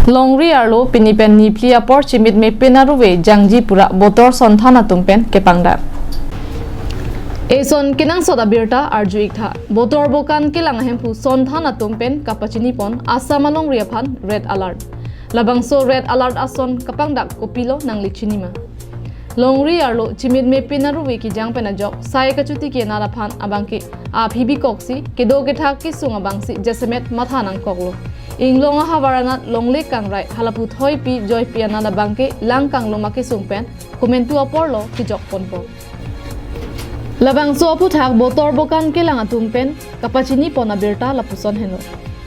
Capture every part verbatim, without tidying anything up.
Longri arlo pini pen niphli apor chimitme pin aruve jangji pura botor sonthan atum pen kepangdak. Eson kenangsot abirta arju iktha. Botor bokan kelang ahemphu sonthan atum pen kapachini pon Assam alongri aphan red alert. Labangso red alert ason kapangdak kopilo nangli chinima? Longri arlo chimitme pin aruve kejang pen ajok sai kachotiki anat aphan abangke aphi bikoksi kedo kethak kesung abangsi jasemet matha nangkoklo. Inglong ahavar anat longle kangrai halapu thoipi joipi anat abangke lang kangloma kesung pen komentu aporlo kejok ponpo. Labangso aphuthak botor bokan kelang atum pen kapachini pon abirta lapuson henlo.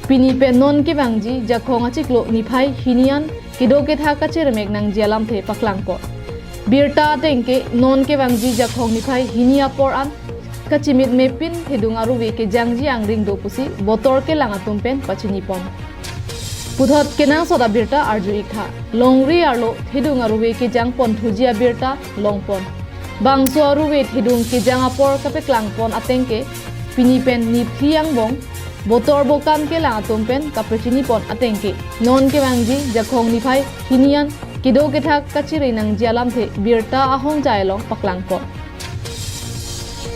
Pini pen non kevangji Jakhong achiklo niphai hini an kedo kethak kachiremek nangji alamthe paklangpo. Birta atengke non kevangji Jakhong niphai hini apor an kachimitme pin thedung aruve kejangji angring do pusi botor kelang atum pen pachini pon. Puthot kenangsot abirta arju iktha. Longri arlo thedung aruve kejang pon thuji abirta long pon. Bangso aruve thedung kejang apor kapeklang pon atengke pini pen niphli angbong botor bokan kelang atum pen kapachini pon atengke non kevangji Jakhong niphai hini an kedo kethak kachiri nangji alamthe birta ahongjai along paklangpo.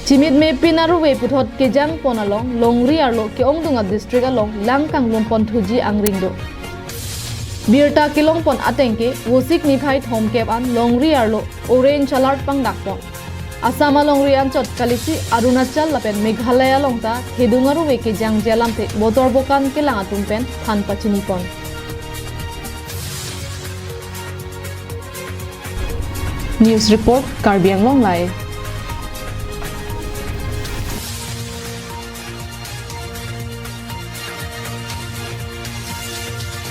Chimitme pin aruve puthot kejang pon along Longri arlo ke-ongdung adistrict along lang kanglum pon thuji angring do. Birta kelong pon atengke Vosik niphai thomkep an Longri arlo orange alert pangdak pon. Assam alongri anchot kalisi Arunachal lapen Meghalaya along ta thedung aruve kejangji alamthe botor bokan kelang atum pen than pachini pon. News report, Karbi Anglong Live.